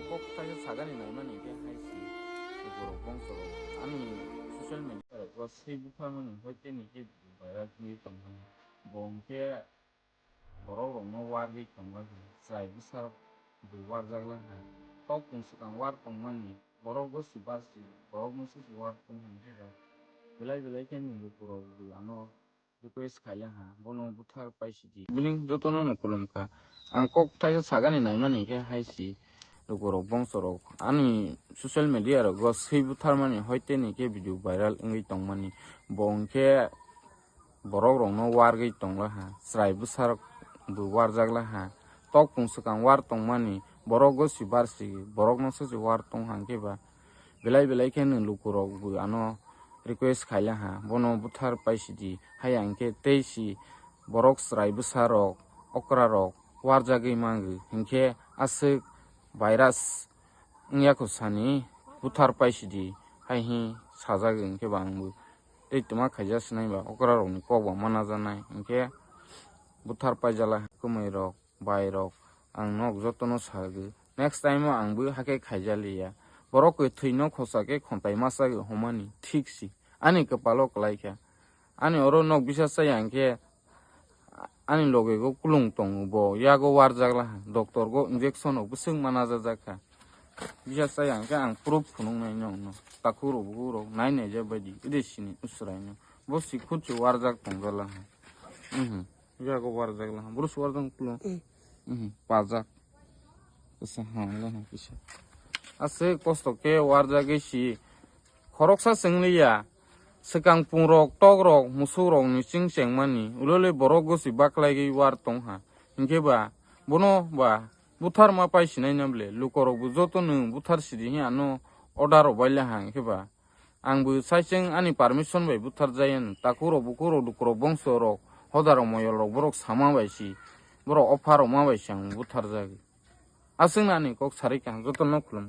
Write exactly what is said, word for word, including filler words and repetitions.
Kok khaisa sagani naimani khe hai si lukurok bongsorok ani social media rok o swi bupharmani hoite ni khe viral wngwi tongmani. Bo hwnkhe borok rokno warwi tonglaha, chwrai bwsarok bo warjaklaha. Tok tong swkang war tongmani borok gosi barsi borokno se se war tong hwnkhe belai belai khe ni lukurok bo ano request khaila ha, bono buthar paisidi. Bini jotono no khulum kha. Ang kok thaisa sagani naimani khe hai si lukurok bongsorok ani social media rogo swi butharmani hoite ni khe video viral wngwi tongmani. Bo hwnkhe borok rokno wargwi tongla ha, chwrai bwsarok bo warjakla ha. Tok pung swkang war tongmani borok gosi barsi borokno se se war tong hwnkhe ba belai belai khe nwng lukurok bo ano request khaila ha, bono buthar paisidi. Haya hwnkhe tei si borok chwrai bwsarok, okrarok warjagwi mangwi hwnkhe aswk virus wngya kho sani buthar paisidi hai hi sajagwi hwnkhe ba ang bo tei twma khaija sinai ba okrarokni kok bo manajanai hwnkhe buthar paijala kwmwi rok. Bai rok, ang nok jotono sagwi. Next time o ang bo hakhe khaijaliya. Borok kwthwino khosa khe khontai masa gwi homani thik si. Ani kwpalo kwlai kha. Ani oro nok bisa chaya hwnkhe ani loge go kulung tongo bo. Yago warjak laha. Doctor go injection rok bwswk mana jajak kha. Bisa chaya hwnkhe ang proof phunuknai nokno. Takhuk rok bukhuk rok nai naijak baidi. Ede sini usrai no. Bo si khutsu warjak tongjala ha. Mhm. Yago warjak laha. Boro si warjak kulo. Mm. Mhm. Pajak. Kisa ha, laha kisa. Ase kosto ke warjak si. Khoroksa swngliya. Swkang pungrok, tokrok, musukrok ni ching chengmani. Ulole borok gosi baklaigwi war tongha. Hinkhe ba, bono ba, buthar ma pai sinai na ble. Lukorok bo joto nwng buthar sidi hi ano order rok bai laha hinkhe ba. Ang bo saicheng ani permission bai buthar jaya no. Takhuk rok, bukhuk rok, lukurok, bongso rok, hodar rok, moyol rok, borok sama bai si, borok offer rok ma bai si ang buthar jagwi. Aswk no ani kok sarwi kha, joto no khulum.